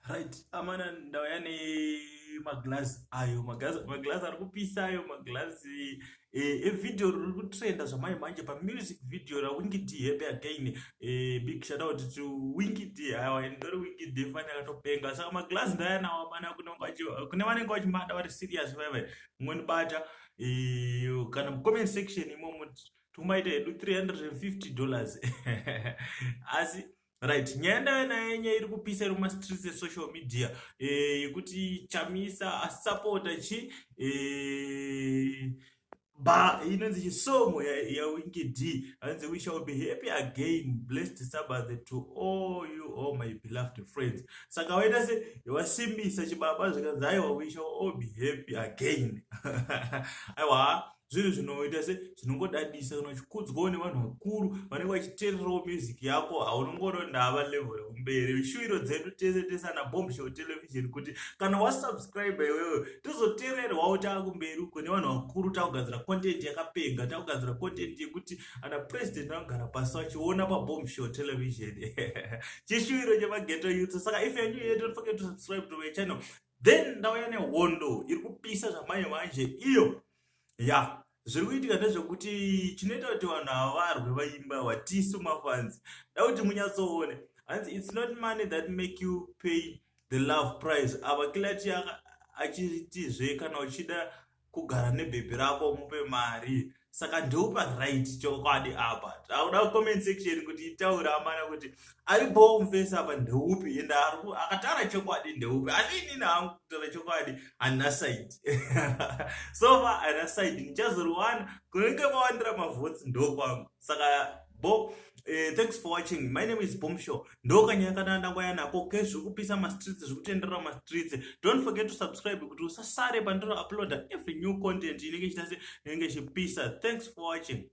Right, amana, ndauya nemaglazi ayo, maglazi ari kupisa ayo, maglazi evhidhiyo riri kutrenda zvamai manje pamusic video raWinky D, "Happy Again". Big shout out to Winky D. Aiwa, ndori Winky D fan akatopenga. Saka maglazi ndauya nawo, amana, kune vanenge vachimada vari serious vaivai, munondibata kana mucomment section imomo. Tomaita hedu $350. Asi right, nyaya ndauya nayo, nyaya iri kupisa iri mumastreets esocial media, yekuti Chamisa asapota chi ba inonzi chisong yaWinky D, anonzi "We Shall Be Happy Again, Blessed Sabbath to all you, all my beloved friends". Saka waita se wasimbisa chibaba, zvikanzi, "Aiwa, we shall all be happy again." Aiwa, zvinhu zvinoita se zvinongodadisa kana uchikudzwawo nevanhu vakuru vanenge vachiteererawo music yako. Haunongono ndava level yekumberi. Shuwiro dzedu tese tese ana Bombshow Television kuti kana wasubscribe iwewe, tozoteererwawo taakumberi uko nevanhu vakuru, takugadzira content yakapenga, takugadzira content yekuti ana president vanogara pasi vachiona paBombshow Television. Chishuwiro chemaghetto youth. Saka if you are new here, don't forget to subscribe to my channel. Then ndauya nehondo iri kupisa zvamanje manje iyo. Ya, zviri kuitika ndezvekuti chinoita kuti vanhu ava varwe vaimba watisu mafans. Da kuti munyatsoone, hanzi, "It's not money that make you pay the love price." Ava Kilati achitizve, kana uchida kugara nebhebhi rako, mupe mari. Saka ndeupa right chokwadi apa. Takuda comment section kuti itaure, amana, kuti aripowo mufesi apa ndeupi, ende akataura chokwadi ndeupi. Asi inini hangu, kutaura chokwadi, handina side so far, handina side. Ndichazoriwana kunenge kwawandira mavotes, ndokwangu. Saka bo thanks for watching. My name is Bombshow. Ndokanyaya kana ndangwaya nako kezviri kupisa mastreets, zviri kutenderera mastreets. Don't forget to subscribe kuti usasare pandiro uploada every new content inenge ichita se inenge ichipisa. Thanks for watching.